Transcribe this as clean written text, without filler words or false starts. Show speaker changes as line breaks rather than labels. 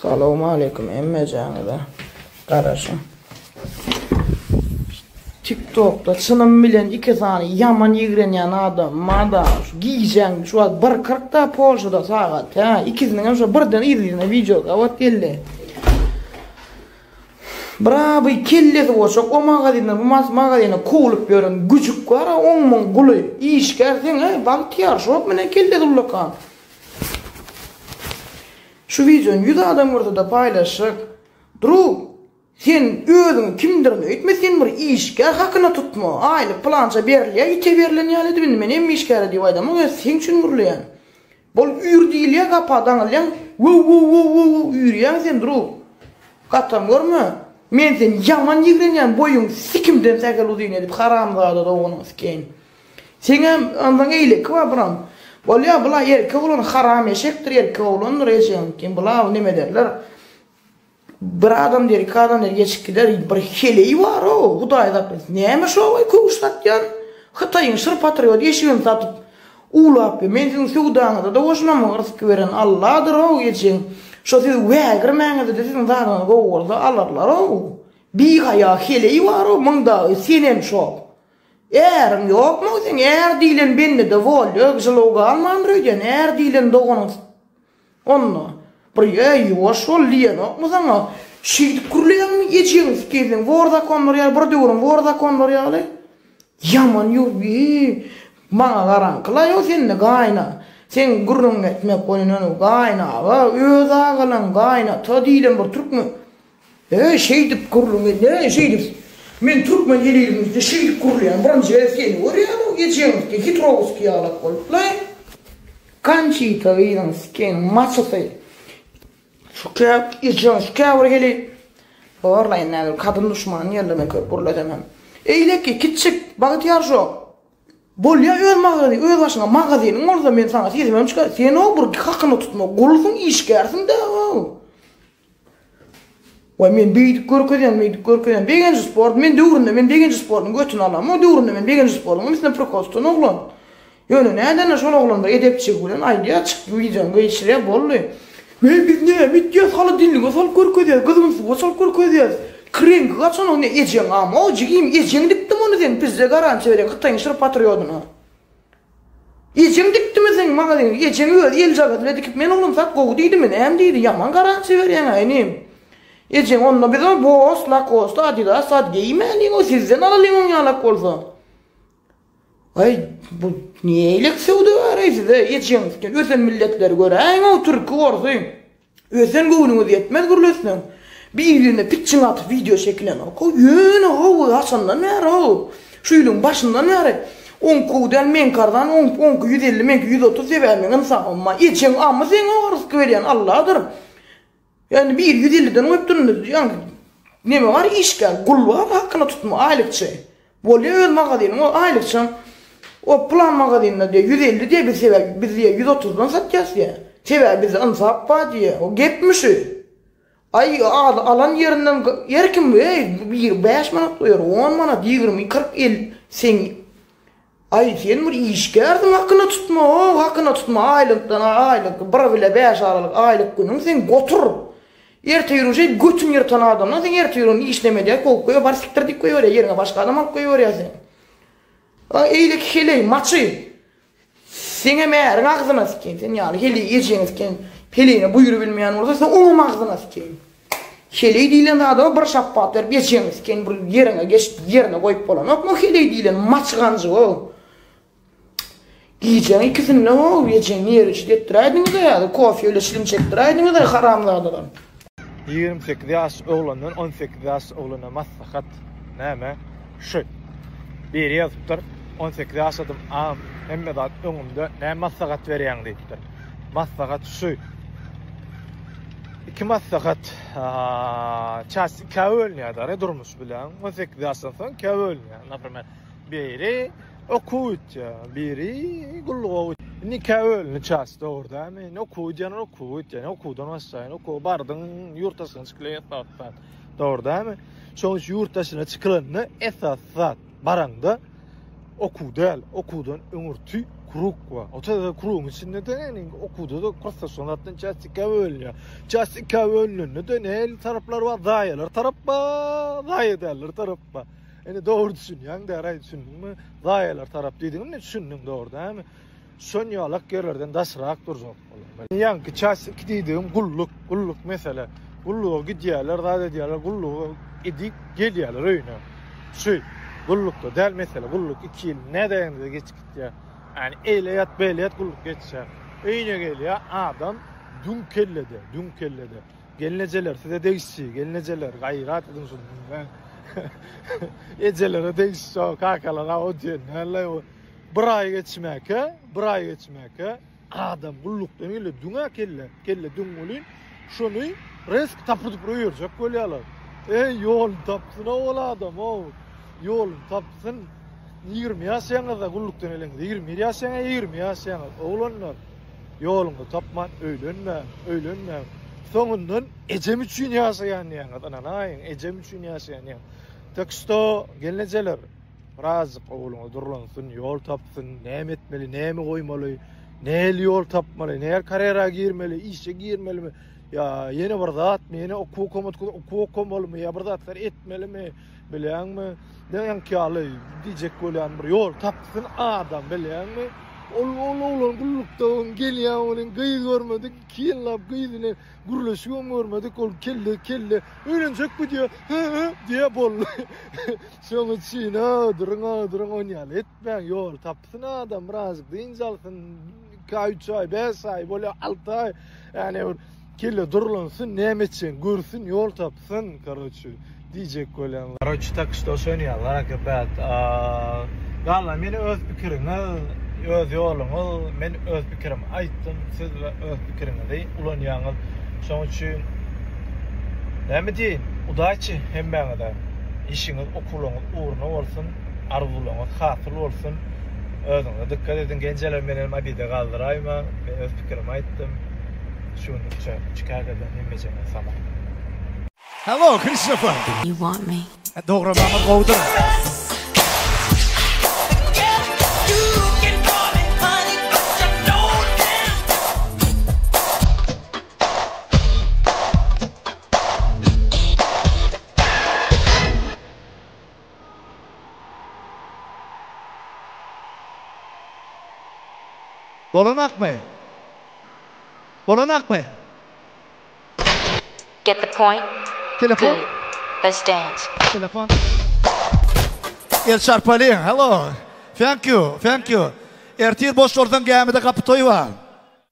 Salowmaleýkim hemmejäňize. Garaşyň. TikTokda çynym bilen iki sany ýaman ýigrenýän adam bar-da, şu gijäň şu wagt bir kyrkda Polşada sagat, hä, ikisiniň hem şo birden yz-yzyna wideo gabat geldi. Bir bu kellesi boşak o magazinden bu magazine kowlup ýören güjük bar-a, oň-muň guly, işgär seň-ä, bagtyýar şok menen kellesi ullakan. Şu wideony 100 adam görsede paýlaşjak. Drug, sen özüňi kimdirin öýtme, sen bir işgär hakyna tutma. Aýlyk pylança berilýär, ite berlen ýaly edip indi men hemme işgäre diýip aýdamok, ýöne seň üçin gürleýän. Bol üýr diýilýär, gapa daňylýaň, wow-wow-wow-wow üýrýäň sen drug. Gatam görme. Men seni ýaman ýigrenýän, boýuň sikimden sähel uzyn edip haramzada doganyňy sikeýin. Seňem ondan eýleki bar biram. Bolýa bula erkek oglan haram eşekdir erkek oglandyr ejegiň kim bula neme ederler. Bir adam diýer iki adam diýer geçip gider bir heleý bar o hudaý saklasyn. Näme şowaý köwüş satýan hytaýyň şir patriot eşigini satyp uwlap men siziň söwdaňyza-da goşulamok rysky beren Alladyr ow ejegiň şo siz wägirmäňizde-de siziň zadyňyz gowy bolsa alarlar ow bihaýa heleý bar ow munda senem şo. Äriň ýokmy seň är diýlen bendede wolýa jylaw galmandyr öýdýän är diýlen doganyň onda bir eý ýuwaş bol diýenokmy saňa şeýdip gürleýäňmi ejeňi sikeýseň wor zakonlar ýaly bir döwrüň wor zakonlary ýaly ýaman ýu eý maňa garaňkylaý o sende gaýna seň gürrüňiňi etmek boýun ony gaýnaga öz agalaň gaýnata diýlen bir türkmen Eý şeýdip gürrüň et näme şeýdip men türkmen heleýligiň üstünde şeýdip gürleýän birinji gezek seni görýän o ejeň üstünde hitrowskiý ýalak boluplaý. Konçita gyzyň sikeýiniň maçysy şu kä ejeň şu käbir heleý borlaýyn nädip kadyn duşmany diýerler men köp gürlesem hem. Eýleki kiçjik bagtyýar şo bolýa öz magazy öz başyňa magazynyň bolsa men saňa sesimem çykar sen o bir hakyna tutma gulsuň işgärsiň dä o. Waý men beýdip görkezýän, beýdip görkezýän. Begenji sport, men döwründe men Begenji sportuň götüni alamok, döwründe men Begenji sportuň üstüne prikol tutan oglan. Ýöne nädende şol oglan bir edepçigi bilen aýdýar, çyk wideony geçirýär, boldy. Weý biz näme etýäs, holodilnige salyp görkezýäs, gyzgyn suwa salyp görkezýäs. Reňki gaçanok ne ejeň ama, jigim ejeň dikdim ony sen, pizze garantiýa berýän Hytaýyň şir patriodyna. Ejeň dikdimi seň magazyňy ejeň özi eljagazy bile dikip men oglum sat gowy diýdimi näme diýdi ýaman garantiýa berýäňä inim ejeň onda biz o boss lakosta adidas zat geýmäliň o sizden alalyň oň ýalak bolsa aý bu neýlek söwda bar-eý size ejeň ösen milletleri göräýiň o türki orsy Ösen göwnüňiz ýetmez gürletseň. Birine pitjiň atyp wideo çekilenok how ýöne how haçandan bäri how şu ýylyň başyndan bäri oňky däl meňki arzan oňky 150 meňki 130 sebäbi meň ynsabym bar ejeň amy seň o rysky berýän Alladyr ýani biri 150 den goýupdyr indi ýaňky neme bar işgär gul bar hakyna tutma aýlykçy Bolýa öz magazynyň o aýlykçam o pylan magazynda diýe 150 diýe biz sebäbi biz diýe 130-dan satýas diýe. Sebäbi bizde ynsap bar diýe. O gepmi şu? Aý alan ýerinden her kim eý biri 5 manat goýar, 10 manat, 20, 40, 50 sen Aý sen bir işgärsiň hakyna tutma, o hakyna tutma aýlykdan aýlyk bir bile 5 aralyk aýlyk günüň sen gotur. Erte ýürün şeýdip götüni ýyrtan adamdan sen erte ýürün işleme diýip kowup goýber bar sikdir diýip goýberýär ýeriňe başga adam alyp goýberýär seni. A eýleki heleý maçy seňem äriň agzyna sikeýin sen ýaly heleý ejeňi sikeýin heleýine buýrubilmeýän bolsa sen oňam agzyna sikeýin. Heleý diýlen zada bir şapbat berip ejeňi sikeýin bir ýeriňe geçip ýerine goýup bolanokmy heleý diýlen maçy ganjygy. Gijäň ikisinde ho, ejeň ýeri içip etdiräýdiňiz-ä ýa-da kofe ile çilim çekdiräýdiňiz-ä haramzadalar.
28 ýaş oglandan 18 ýaş oglana maslahat näme şu biri ýazypdyr 18 ýaşadym agam hemme zat öňümde näme maslahat berýäň diýipdir maslahat şu iki maslahat ças ikä bölünýär dara durmuş bilen 18 ýaşdan soň ikä bölünýär naprimer Biri okuw gitýär, biri gulluga gitýär. Indi ikä bölündi ças, dogry dälmi? Indi okuw gidýänler okuwa gitýär, okuwdan başlaýyn, okuwa bardyň, ýurt daşyna çykylan esasy zat. Dogry dälmi? Şonuň üçin ýurt daşyna çykylanda esasy zat baraňda okuw däl, okuwdan öňürti. Krug bar. O täze krugyň içinde-de ýagny okuwda-da kursdaşlaryň zatdan çäst ikä bölünýär. Çäst ikä bölünende-de nähili taraplar bar? Zaýalar tarap bar, zaýa däller tarap bar. Indi dogry düşünýäň däraý düşündiňmi? Zaýalar tarap diýdiň indi düşündiň dogry dämi? Şon ýalak ýerlerden daşrak durjak bolar. Ýaňky ças iki diýdigim gulluk, gulluk mesele. Gulluga gidýärler, zat edýärler, gulluga edip gelýärler öýüne. Şu gullukda däl mesele, gulluk iki ýyl nädäýeňde geçip gitýär. Ýani eýle ýat, beýle ýat gulluk geçýär. Öýüne gelýär adam düň kellede, düň kellede. Gelnejeler size degişli, gelnejeler gaýrat ediň şuny diňläň. Ejelere degişli, kakalara o diýen näle o. Bir aý geçmäke, bir aý geçmäke adam gullukdan geldi, düňä kelle, kelle düň welin, şony resk tapydyp öýerjek bolýarlar. Eý, ýoluny tapsyn ol adam, ow, ýoluny tapsyn. 20 ýaşaýaňyzda gullukdan geleňizde, 21 ýaşaýaňyz, 20 ýaşaýaňyz, oglanlar, ýoluňyzy tapman öýlenmäň, öýlenmäň. Soňundan ejem üçin ýaşaýan diýýäňiz, ynanaýyň, ejem üçin ýaşaýan diýýäňiz. Tak što, gelnejeler, Birazjyk ogluňyz durlansyn, ýol tapsyn, näme etmeli, näme goýmaly, nähili ýol tapmaly, nähili karýera girmeli, işe girmelimi, ýa ýene bir zatmy, ýene okuw okamak, okuw okamalymy, ýa bir zatlar etmelimi, bilýäňmi? Näňki ýaly diýjek bolýan bir ýol tapsyn adam, bilýäňmi? Ol ol oglan gullukda gelýän welin gyz görmedik, 2 ýyllap gyz bilen gürleşibem görmedik, ol kelle kelle öýlenjekmi diýýär, hä hä diýýär boldy. Şoň üçin-ä duruň-a duruň on ýaly etmäň, ýol tapsyn adam, birazjyk dynç alsyn, iki aý, üç aý, bäş aý, bolýa alty aý, ýagny bir kelle durlansyn, näme etjegini görsün, ýol tapsyn, karoçe, diýjek bolýan. Karoçe, tak şto şon ýaly, rебят, galan meni öz pikiriňiz, öz ýoluňyz, men öz pikirimi aýtdym, siz öz pikiriňizi ulanýaňyz, şoň üçin näme diýeýin, udaçi hemmäňize. Işiňiz okuwlaryňyz ugruna bolsun, arzuwlaryňyz hasyl bolsun. Özüňize dykgat ediň genjeler menem obida galdyraýmaň. Men öz pikirimi aýtdym. Şu günlükçe Çikagodan hemmejeňe salam.
Hello Christopher.
You want me.
Dogramaňyz gowudyr. Bolanakmy? Bolanakmy?
Get the point?
Telefon.
Good. Let's dance.
Telefon. El çarpalyň. Hello. Thank you. Thank you. Ertir boş bolsaň gämide gapy toý bar.